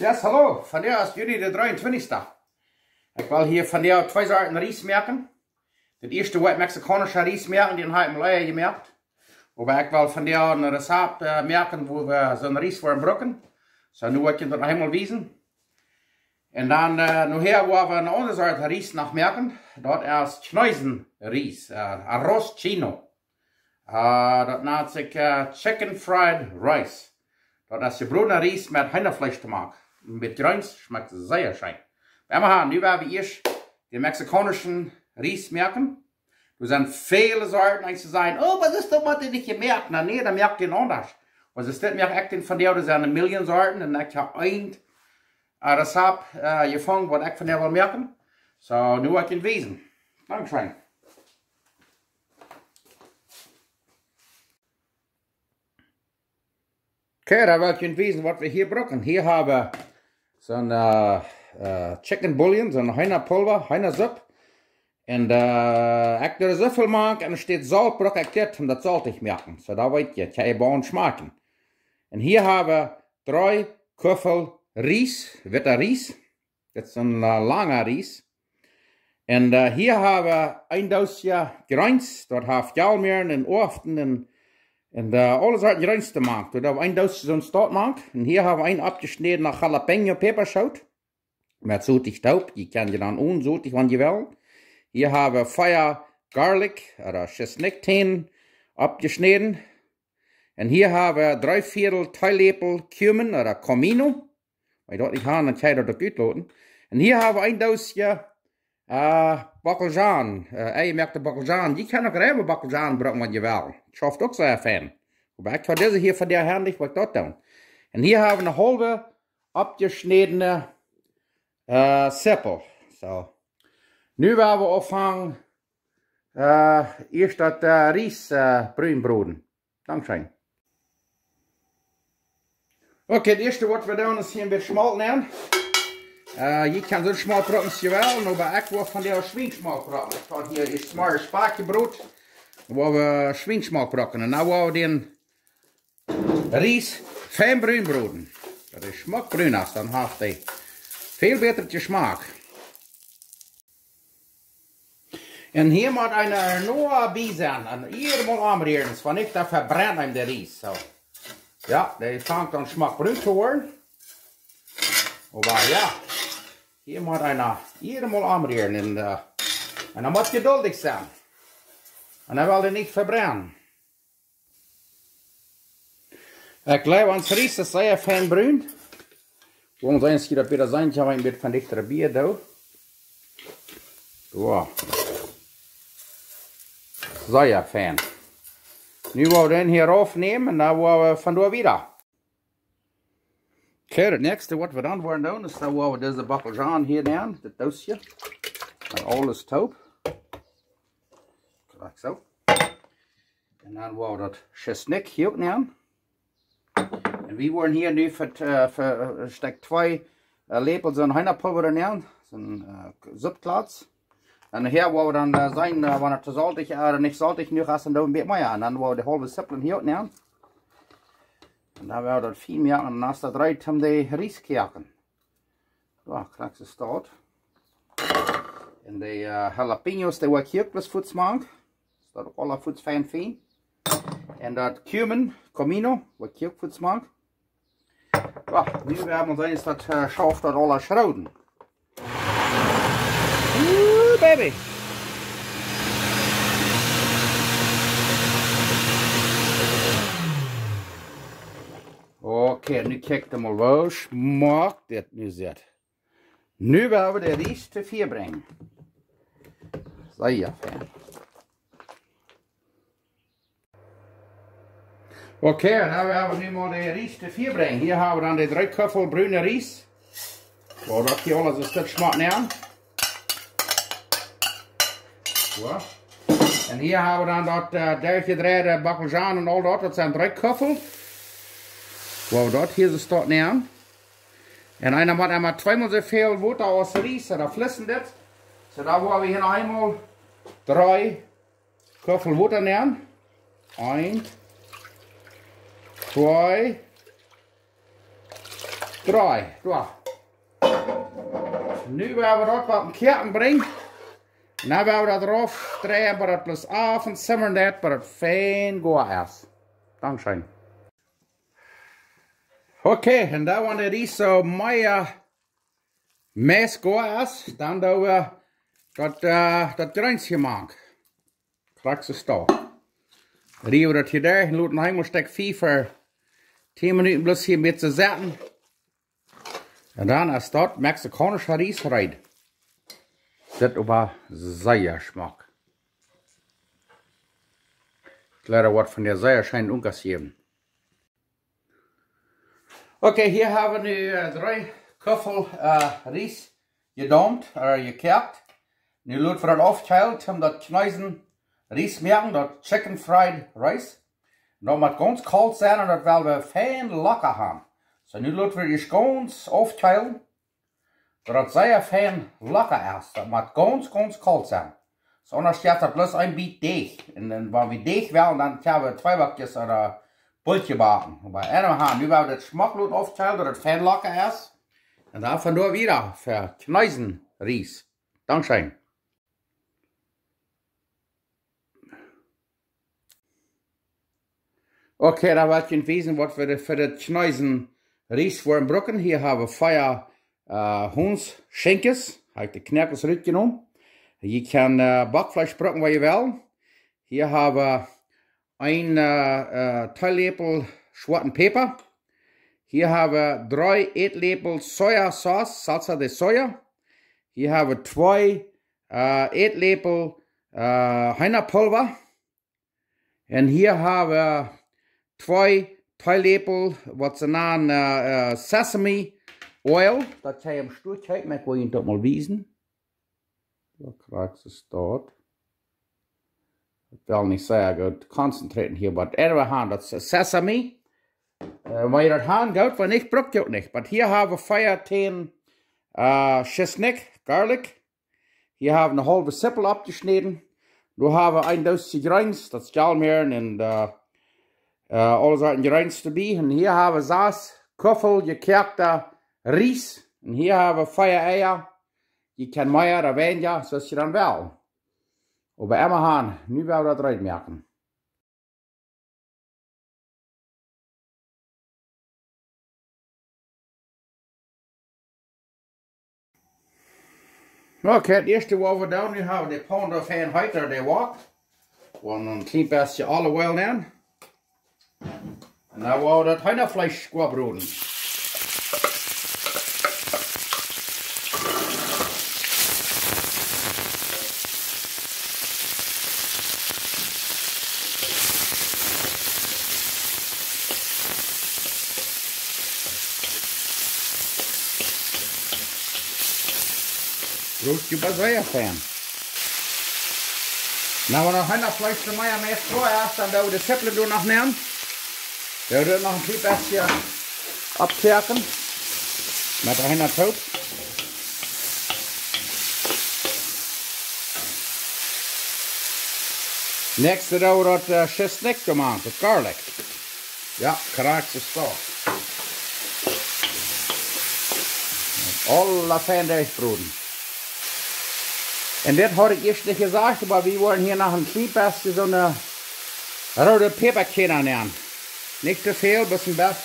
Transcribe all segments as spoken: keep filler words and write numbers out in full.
Yes, hallo. Vondoag es Juni de dreeuntwintichste. Ekj well hia vondoag twee Sorten Ries moaken. Daut ieeschte woa ekj mexikaunische Ries moaken, dän hab ekj mol ea jemoakt. Oba ekj well vondoag een Rezept, äh, moaken, woo wie soon Ries woaren brucken. Soo, nu woa ekj junt daut noch eemol wiesen. Un dan, äh, nohäa woa wie eene aundre Sort Ries noch moaken. Daut es Chinesen Ries, äh, Arroz Chino. Äh, daut nant sikj, äh, Chicken Fried Rice. Daut es jebrodne Ries met Heenafleesch tomaak. Met Jreens, schmakjt sea scheen. Oba emmahan, nu woa wie ieescht dän mexikaunischen Ries moaken. Doa sent väle Sorten, eent to sajen: "Oh, waut es daut, waut dee nich jemoakt?" Na nä, dan moakt dee aundasch. Waut es dit, moak ekj dän vondoag, doa sent een Million Sorten un ekj hab een, äh, Rezept, äh, jefungen, waut ekj vondoag well moaken. Soo, nu woa ekj junt wiesen. Dankscheen. Okay, dan well ekj junt wiesen, waut wie hia brucken. Hia hab wie soon, äh, äh, Chicken Bouillon, soon Heenapulva, Heenasupp. Un, äh, ekj doo soo väl mank un doa steit Solt, bruk ekj dit, om daut soltich to moaken. Soo, daut weet jie, ekj hab je bie ons schmakjen. Un hia hab wie dree Kuffel Ries, witta Ries. Dit es een, äh, langa Ries. Un, äh, hia hab wie een Doosje Jreens, daut haft Jalmäaren un Oaten un, un, äh, aule Sorten Jreens doamank. Doa hab wie een Doosje soon Staut mank. Un hia hab wie een oppjeschnädna Jalapeño Päpaschoot. Met soltich toop. Jie kjennen je dan onen soltich, wan jie wellen. Hia hab wie vea Garlic, ooda Schisniktänen, oppjeschnäden. Un hia hab wie dree Viedel Teeläpel Cumin ooda Comino. Wan jie daut nich haben, dan kjenn jie daut uk utloten. Un hia hab wie een Doosje, äh, Bockelzwiebel, äh, jemoakte Bockelzwiebel. Jie kjennen uk reiwe Bockelzwiebel brucken, wan jie wellen. Schauft uk sea fein. Oba ekj hab dise hia vondoag nich, woa ekj daut doonen. Un hia hab wie eene haulwe oppjeschnädne, äh, Zippel. Soo. Nu woa wie aunfangen, äh, ieescht daut, äh, Ries, äh, brun broden. Dankscheen. Okay, daut ieeschte, waut wie doonen, es hia een bät Schmolt nämen. Äh, jie kjennen soon Schmolt brucken aus jie wellen, oba ekj woa vondoag Schwienschmolt brucken. Ekj hab hia ieescht Morjes Spakj jebrot. Dan woa wie Schwienschmolt brucken. Un dan woa wie dän Ries fein brun broden. Daut dee schmock brun es, dan haft dee väl bätret Jeschmak. Un hia mott eena noa bie sennen un jieda Mol omrieren, es wan nich, dan vebrent eenem de Ries. Soo. Jo, dee fangt aun schmock brun to woaren. Oba jo, hia mott eena jieda Mol omrieren un, äh, un dan mott jeduldich sennen. Un dan well dee nich vebrennen. Ekj jleew, ons Ries es sea fein brun. Woa wie seenen, daut wie daut seenen, wan wie een bät von dichta bie doonen. Wow. Sea fein. Nu woa wie dän hia rauf nämen un dan woa wie von doa wieda. Okay, daut näakjste, waut wie dan woaren doonen, es dan woa wie dise Bockelzwiebel hia nämen, dit Doosje. Un aules toop. Krakjt soo. Un dan woa wie daut Schisnik hia uk nämen. Un wie woaren hia nu fa, äh, fa, äh, Stekj twee, äh, Läpel soon Heenapulva nämen, soon, äh, Suppklotz. Un hia woa wie dan, äh, seenen, äh, wan et too soltich, äh, nich soltich jenuach es, dan doo wie een bät mea. Un dan woa wie de haulwe Zippel hia uk nämen. Un dan woa wie daut fien moaken un dan es daut reed om de Ries to koaken. Jo, krakjt soo steit. Un de, äh, Jalapeños, dee woa ekj hia uk fuaz mank. Steit uk aula fuaz fein fien. Un daut Cumin, Comino, woa ekj hia uk fuaz mank. Jo, nu woa wie seenen, es daut, äh, schauft daut aula schroden. Ooh, baby. Okay, nu kjikj mol, woo schmock dit nu sitt. Nu woa wie de Ries to Fia brinjen. Sea fein. Okay, dan woa wie nu mol de Ries to Fia brinjen. Hia hab wie dan de dree Kuffel brune Ries. Woa wie daut hia aules een Stekj schmock nämen. Soo. Un hia hab wie dan daut, äh, derchjedreide Bockelzwiebel un aul daut, daut sent dree Kuffel. Woa wie daut hia soo steit nämen. Un eena mott emma tweemol soo väl Wota aus Ries, daut fleesch dit. Soo, dan woa wie hia noch eemol dree Kuffel Wota nämen. Eent, twee, Dree, doa. Nu woa wie daut waut en Kjäakjen brinjen. Nu woa wie daut rauf dreien, bat daut bloos auf un simmren deit, bat daut fein goa es. Dankscheen. Okay, un dan wan de Ries soo mea meist goa es, dan doo wie daut, äh, daut Jreens hia mank. Krakjt soo. Rie wie daut hia derch un loten hia mau Stekj fiew, tieen Minuten bloos hia met to setten. Un dan es daut mexikaunischa Ries reed. Dit oba sea schmock. Kjlea woat von de sea scheene Unkas jäwen. Okay, hia hab wie nu, äh, dree Kuffel, äh, Ries jedaumt, äh, jekoakt. Nu lot wie daut aufkjeelen, om daut Chinesen Ries moaken, daut Chicken Fried Rice. Daut mott gaunz kolt sennen un daut well wie fein locker haben. Soo, nu lot wie daut gaunz aufkjeelen, daut daut sea fein locker es. Daut mott gaunz, gaunz kolt sennen. Soo, aundasch jeft daut bloos een bät Deech. Un dan, wan wie Deech wellen, dan kjenn wie twee Bakjes ooda Bullkje backen. Oba anyhow, nu woa wie daut schmock loten aufkjeelen, daut daut fein locker es. Un dan von doa wieda fa Chinesen Ries. Dankscheen. Okay, dan well ekj junt wiesen, waut wie fa de Chinesen Ries woaren brucken. Hia hab wie vea, äh, Hoonsschenkjes. Hab ekj de Knoakes rutjenomen. Jie kjennen, äh, Backfleesch brucken, waut jie wellen. Hia hab wie een, äh, äh, Teeläpel schwoaten Päpa. Hia hab wie dree Ätläpel Sojasauce, Salsa de Soja. Hia hab wie twee, äh, Ätläpel, äh, Heenapulwa. Un hia hab wie twee Teeläpel, waut see nanen, äh, äh, Sesame Oil. Daut kjenn jie em Stua kjeepen, ekj well junt daut mol wiesen. Daut kjrichst du doa. Ekj well nich sea goot concentraten hia, but anyhow, daut es Sesame. Äh, wan jie daut haben, goot, wan nich, bruck jie uk nich. But hia hab wie vea Tän, äh, Schisnikj, Garlic. Hia hab wie eene haulwe Sippel aufjeschnäden. Nu hab wie een Doos Jreens, daut es Jalmäaren un, äh, äh, aule Sorten Jreens doabie. Un hia hab wie sas Kuffel jekoakta Ries. Un hia hab wie vea Eia. Jie kjennen mea ooda weinja, soo aus jie dan wellen. Oba emma han, nu woa wie daut reed moaken. Okay, daut ieeschte waut wie doonen, nu hab wie de Paun doa fein heet, de Wok. Un een kjlien bät olive oil nenn. Un dan woa wie daut Heenafleesch goa broden. Broot jie bie sea fein. Nu, wan daut Heenafleesch mea, mea goa es, dan doo wie de Sippel doa noch nenn. Doo wie noch een kjlien bät aufkoaken. Met de Heena toop. Näakjste doo wie daut, äh, Schisnikj doa mank, daut Garlic. Jo, krakjt soo. Aula fein derchbroden. Un dit haud ekj ieescht nich jesajcht, oba wie woaren hia noch een kjlien bät soone roode Päpakjarna nämen. Nich too väl, bloos een bät.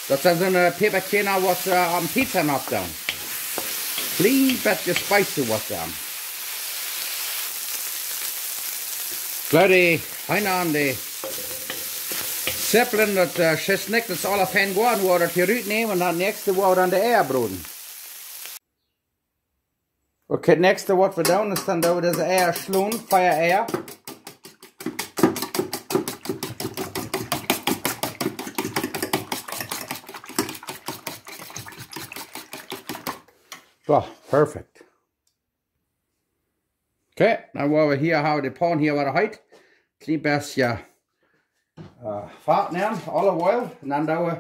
Daut sent soone Päpakjarna, waut see, äh, opp Pizza nopp doonen. Kjlien bät spicy waut dan. Kjlea de Heena aun, de Sippel, daut, äh, Schisnikj, daut es aula fein goa, woa wie daut hia rutnämen un dan näakjste woa wie dan de Eia broden. Okay, näakjste waut wie doonen es dan, doo wie dise Eia schlonen, vea Eia. Soo, perfekt. Okay, dan woa wie hia, hab wie de Paun hia wada heet. Kjlien bät, äh, Fat nämen, olive oil, un dan doo wie,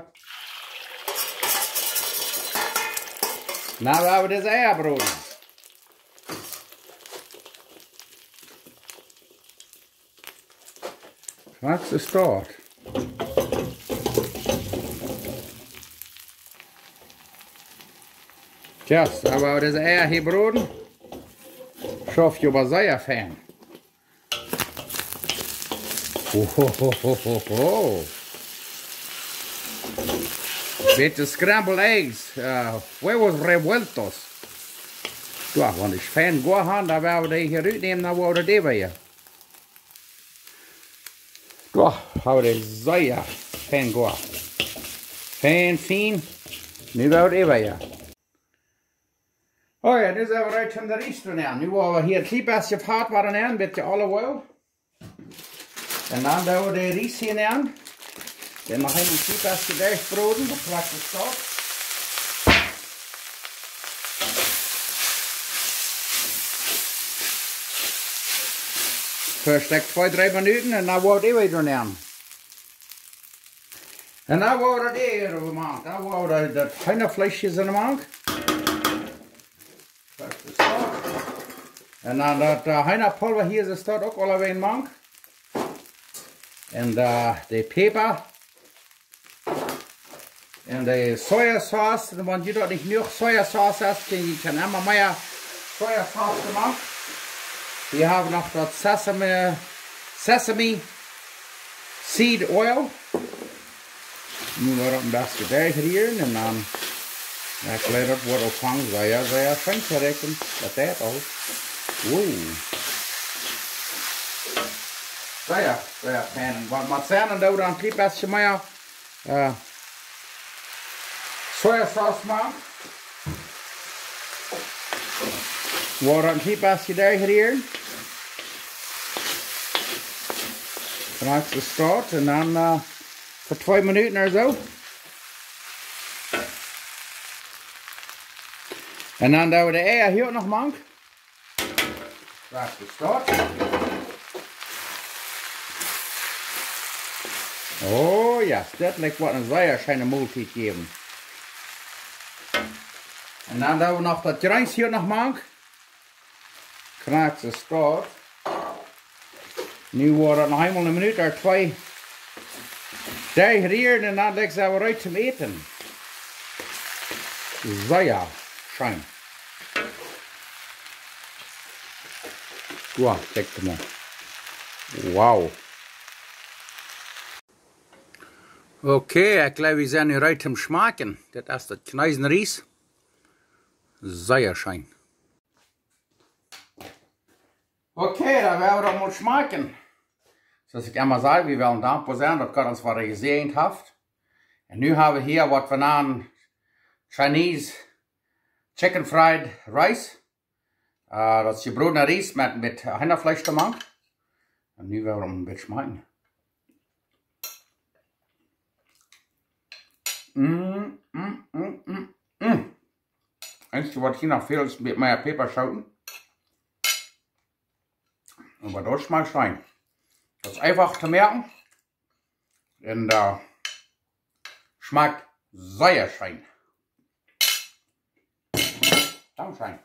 dan woa wie dise Eia broden. Waut es daut? Tja, dan woa wie dise Eia hia broden. Schauft je oba sea fein. Ohohohoho. Bät scrambled eggs, äh, huevos revueltos. Jo, wan dee fein goa han, dan woa wie dee hia rutnämen, dan woa wie dee wada. Jo, woa wie dee sea fein goa. Fein, fien. Nu woa wie dee wada. Oh jo, nu sent wie reed om de Ries to nämen. Nu woa wie hia een kjlien bät Fat wada nämen, bät olive oil. Un dan doo wie de Ries hia nämen. Dan noch een kjlien bät derchbroden, daut krakjt soo. Fa een Stekj twee, dree Minuten un dan woa wie dee wada nämen. Un dan woa wie daut Eia doa mank. Dan woa wie daut, daut Heenafleesch hia mank. Daut es daut. Un dan daut, äh, Heenapulwa hia, es daut uk aulawäajen mank. Un, äh, de Päpa. Un de Sojasauce. Un wan jie daut nich jenuach Sojasauce han, kjenn jie, kjenn emma mea Sojasauce mank. Wie haben noch daut Sesame, Sesame Seed Oil. Nu noch een bät derchrieren un dan, jo, ekj jleew daut woat aunfangen, sea, sea scheen to rikjen. Daut deit aul. Wow. Sea, sea fein. Un waut mau sennen, dan doo wie een kjlien bät mea, äh, Sojasauce mank. Woa wie een kjlien bät derchrieren. Krakjt soo. Un dan, äh, fa twee Minuten ooda soo. Un dan doo wie de Eia hia uk noch mank. Krakjt soo. Oh jo, daut lat woat eene sea scheene Moltiet jäwen. Un dan doo wie noch daut Jreens hia noch mank. Krakjt soo. Nu woa wie daut noch eemol eene Minut ooda twee derchrieren un dan lat wie daut reed toom äten. Sea scheen. Wow, kjikj mol. Wow. Okay, ekj jleew, wie sent nu reed toom schmakjen. Dit es daut Kjneesenries. Sea scheen. Okay, dan woa wie daut mol schmakjen. Soo aus ekj emma saj, wie wellen dankboa sennen, daut Gott ons wada jesäajent haft. Un nu hab wie hia waut wie nanen Chinese Chicken Fried Rice. Äh, daut es jebrodna Ries met, met Heenafleesch doamank. Un nu woa wie een bät schmakjen. Mm, mm, mm, mm, mm. Eensje waut hia noch fält es een bät mea Päpa schoten. Oba daut schmakjt scheen. Daut es eefach to moaken. Un, äh, schmakjt sea scheen. Dankscheen.